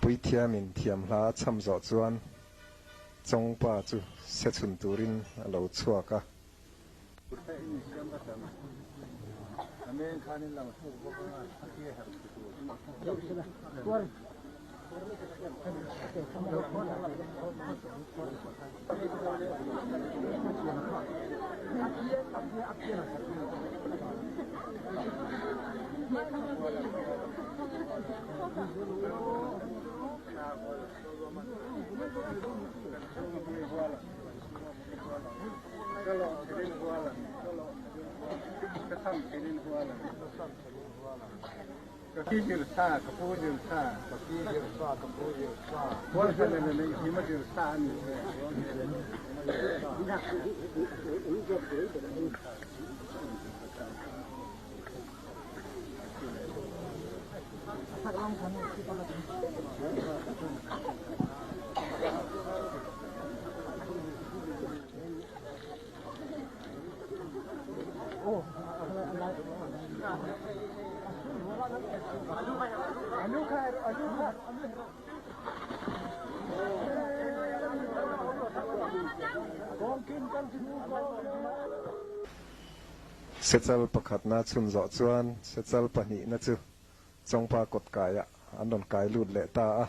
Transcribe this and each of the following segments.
Puithiamin thiam hla a chham zawh chuan Chawngpa chu se chhun turin a lo chhuak a. Sechal pakhatna chhun zawh chuan sechal pahnihna chu Chawngpa kawt kaiah an rawn kai lut leh ta a.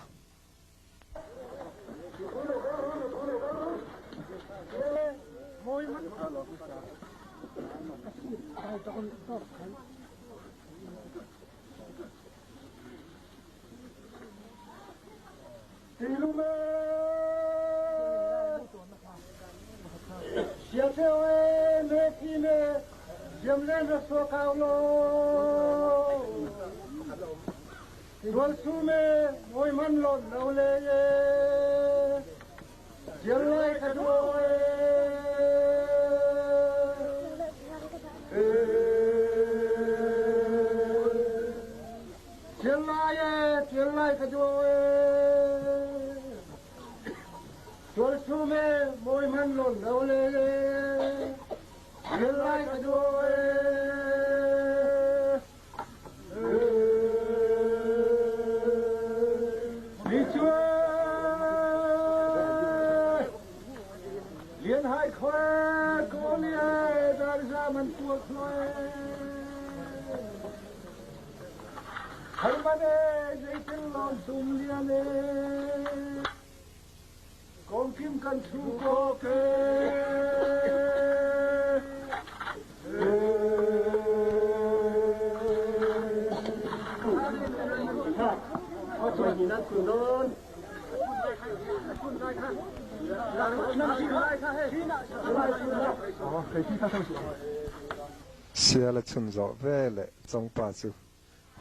Siala chhun zawh veleh Chawngpa chu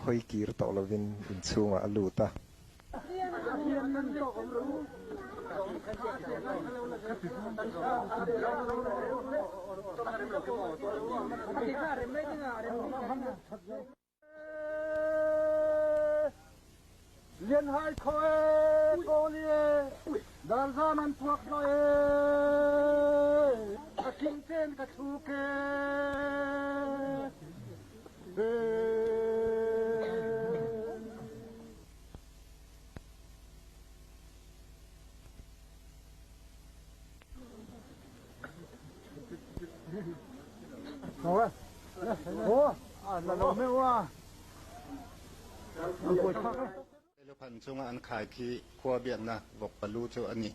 hawi kir tawh lovin inchhungah a lut a. Lianhai khaw e, Kawl i e, Darzam an puak hnawh e, A king ten ka thluk e. Luphan chunga an khai khi khua biakna vawk palu chu a ni.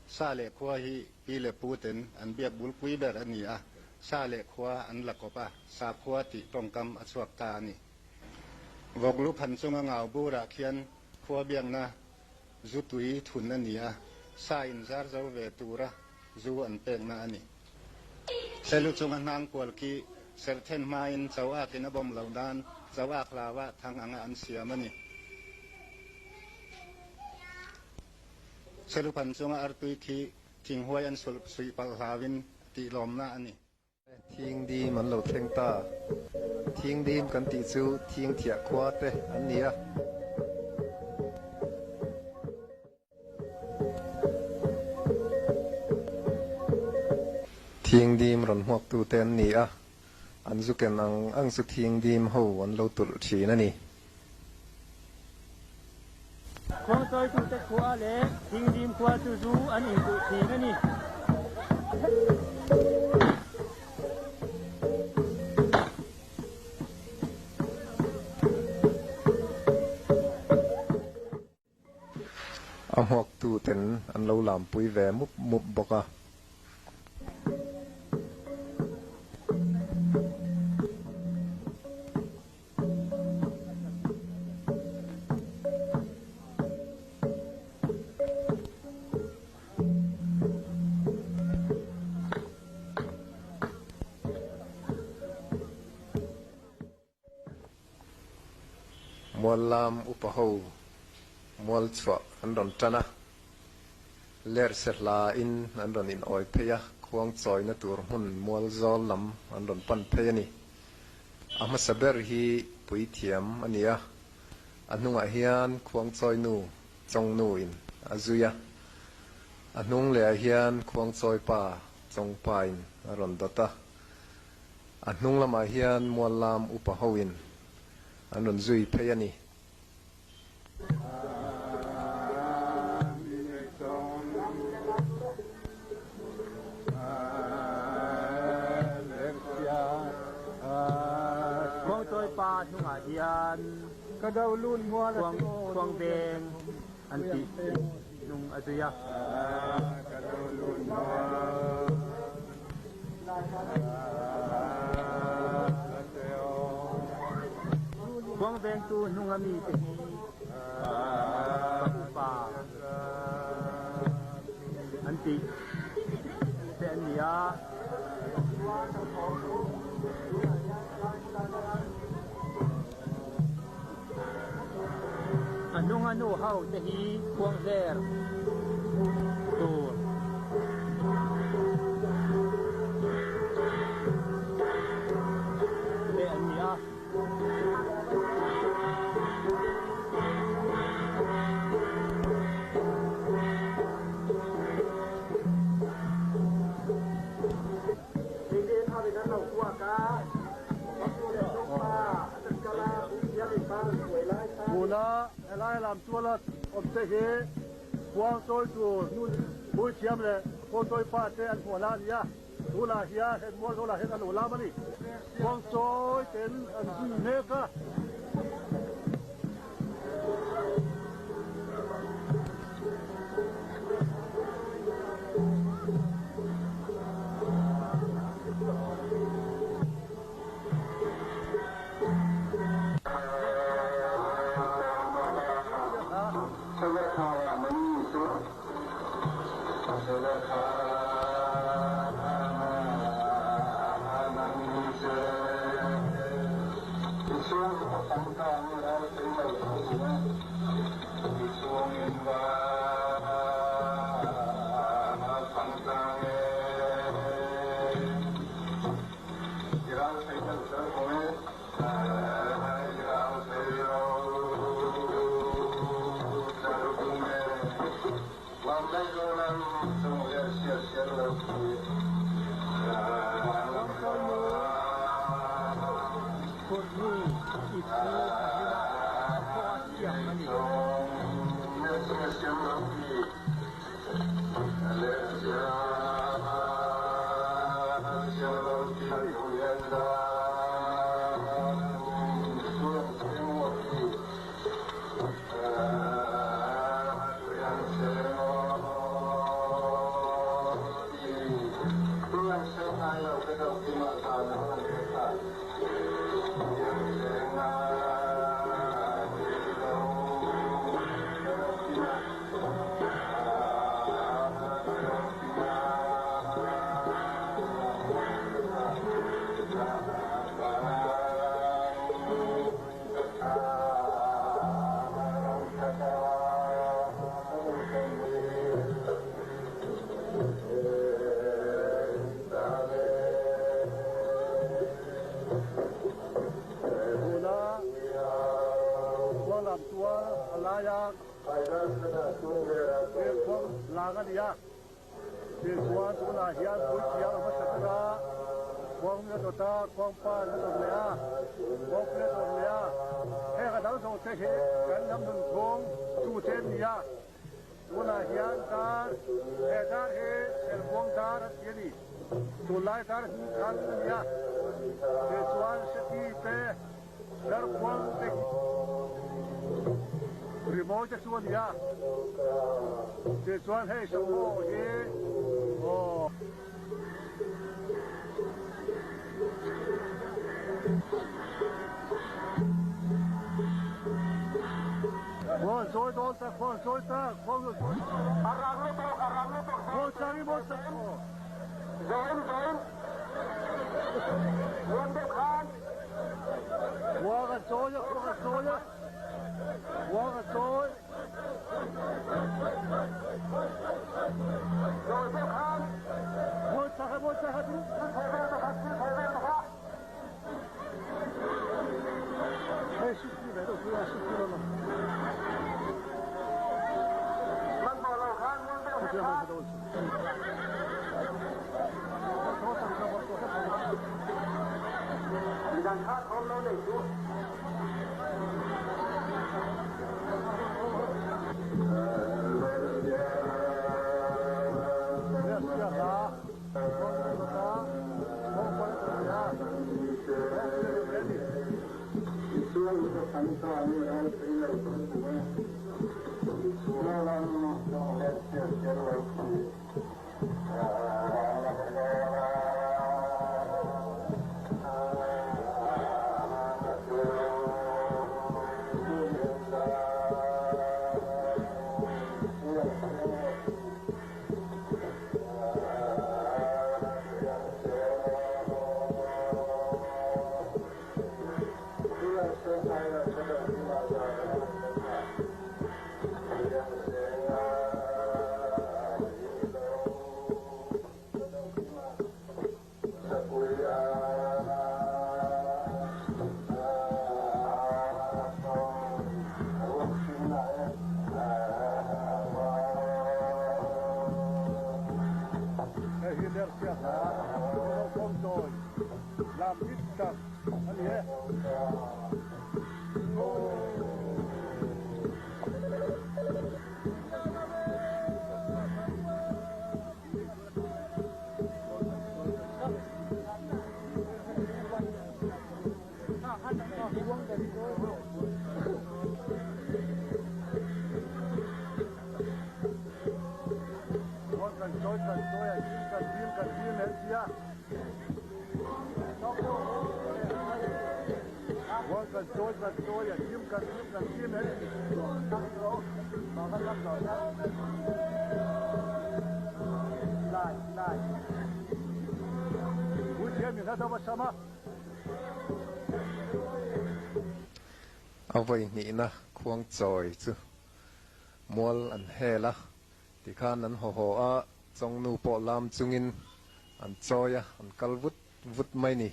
Sa leh khua hi pi leh pu ten an biak bulpui ber a ni a, sa leh khua an la kawp a, sakhua tih tawngkam a chhuak ta a ni. Vawk luphan chunga ngau burah khian khua biakna zu tui thun a ni a, sa in zar zo ve tura zu an pekna a ni. Selu chunga hnang kual khi serthen hmain cho akin a bawm loh nan cho ak hlaua thang anga an siam a ni. Seluphan chunga artui khi thinghuai an sulh suih palh hlauin tihlawmna a ni. Thingdim an lo thleng ta. Thingdim kan tih chu thingthiah khua te an ni a. Thingdim rawn hmuaktu te an ni a, an zu ken ang ang chu thingdim ho an lo tulh thin a ni. Khuangchawitute khua leh Thingdim khua chu zu an inkulh thin a ni. A hmuaktuten an lo lampui ve mup mup bawk a. Muallam upa ho mual chhuah an rawn tan a, lerse hla in an rawn in awi phei a, khuang chawina tur hmun mual zawl lam an rawn pan phei a ni. A hmasa ber hi puithiam a ni a, a hnungah hian khuangchawi nu Chawngnu in a zui a, a hnung lehah hian khuangchawi pa Chawngpa in a rawn dawt a, a hnung lamah hian muallam upa ho in an rawn zui phei a ni. Khuangchawi pa hnungah hian. hian khuang veng an tih hnung a zui a. Khuang vengtu hnunga mite hi pa upa an tih te an ni a. A hnunga nu ho te hi khuang hler tur. Te an ni a. Tuna helai lam tuala awm te hi khuang chawi tur puithiam leh khuangchawi pa te an hmuh la a ni a. Tunah hian he mual zawlah hian a lo lam a ni. Khuangchawi ten an zui mek a. Kutnu ip chu a hlim a, a khaw a siam a ni. Tuna khualam tual a laia thirkhuang lang a ni a. Tichuan tunah hian puithiam a hmasa ber a, khuangmi a dawt a, khuangpa an la dawt leh a, khuangpui a dawt leh a. Heng a dang zawh te hi kan lam nunphung tute an ni a. Tunah hian dar, he dar hi Selkuang dar an ti a ni. Tunlai dar hming khan a ni a. Tichuan Seti te, Darkhuang te hi rimawi te chu a ni a. Tichuan hei Sangho hi aw. Khuang chawi dawn ta, khuang chawi ta, khuang chawi khuang chang i maw chang aw. Khuang a chawi a, khuang a chawi a, khuang a chawi. Maw chang a, maw chang a. Hei hi Lersia hla Mizo kawngchawi lam hit tak a ni e. Kan chawi kan chawi a him kan him kan him he tia. Kan chawi kan chawi a him kan him kan him he A vawi hnihna khuang chawi chu mual an hel a, tikhan an haw haw a, chawngnu pawh lam chungin an chawi a, an kal vut vut mai ni.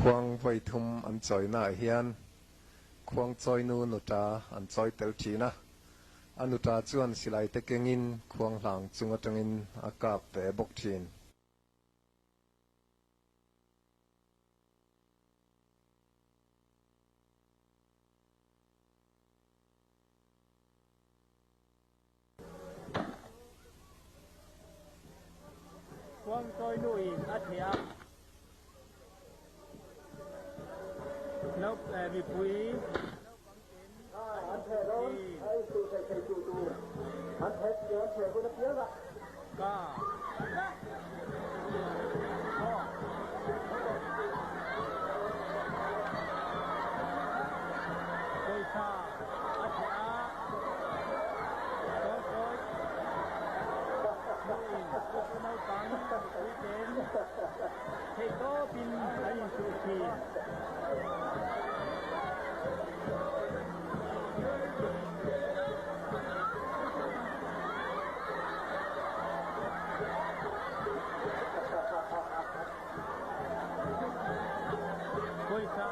Khuang vawi thum an chawina ah hian khuang chawinu nuta an chawi tel thin a, a nuta chuan silai te kengin khuang hlang chung atangin a kap ve bawk thin. Khuangchawi nuin a theh a, mipui naupang ten an inchuh thin. Ka. Pawisa a theh a, khuangchawi nuin naupang mipui ten theihtawpin an inchuh thin. Pawisa.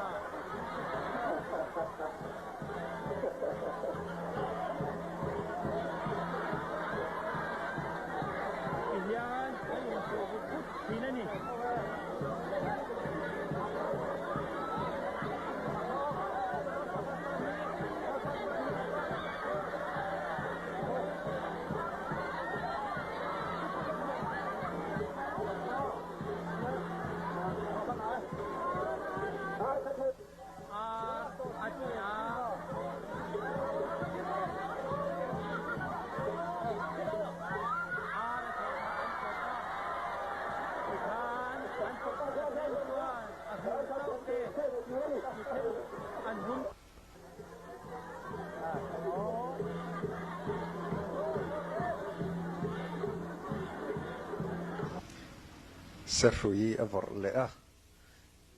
Serhrui a vawrh leh a.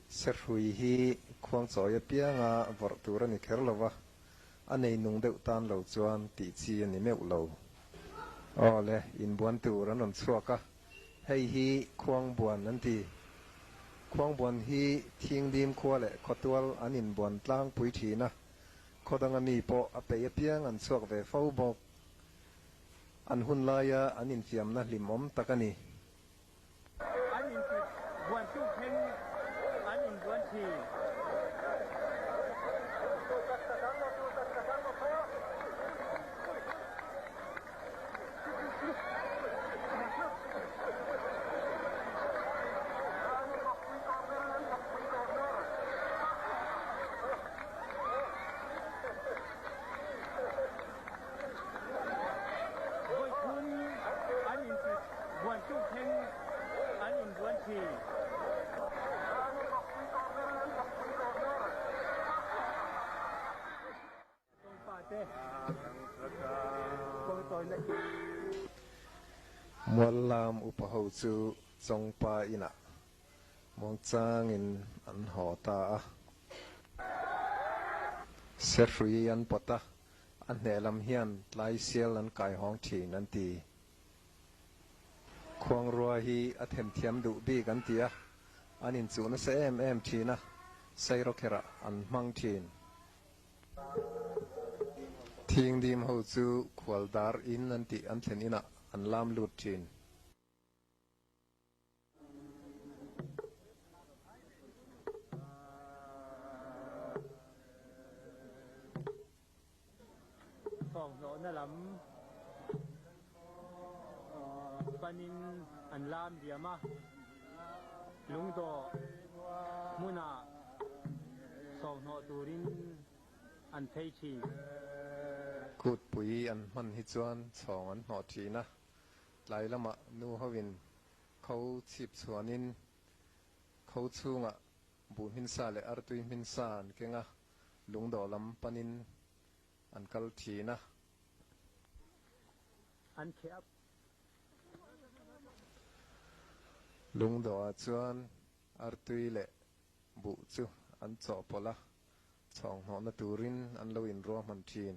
Serhrui hi khuangchawi apianga vawrh tur a ni kher lo va, a nei nung deuh tan lo chuan tih chi a ni meuh lo. Aw le, inbuan tur an rawn chhuak a, hei hi khuangbuan an ti. Khuangbuan hi Thingdim khua leh khawtual an inbuan tlangpui thin a, khaw danga mi pawh a peih apiang an chhuak ve fo bawk. An hun laia an infiamna hlimawm tak a ni. An inti buan tuk thleng an inbuan thin. Vawikhun an inti buan tuk thleng an inbuan thin. Muallam upa ho chu Chawngpa inah muangchangin an haw ta a. Serhrui an pawt a, a hneh lam hian tlai sial an kai hawng thin an ti. Khuangrua hi a themthiam duh bik an ti a, an inchuh nasa em em thin a, sairawkherah an hmang thin. Thingdim ho chu khual dar in an tih an thlen inah an lam lut thin. Thawnghnawhna lam panin an lam diam a, lungdawh hmunah thawnghnawh turin an phei thin. Kutpui an hman hi chuan chhawng an hnawh thin a, Tlai lamah nu hoin kho chhip chhuanin kho chhungah buh hminsa leh artui hminsa an keng a, lungdawh lam panin an kal thin a. An kheh a. Lungdawhah chuan artui leh buh chu an chawhpawlh a, chhawng hnawhna turin an lo inruahman thin.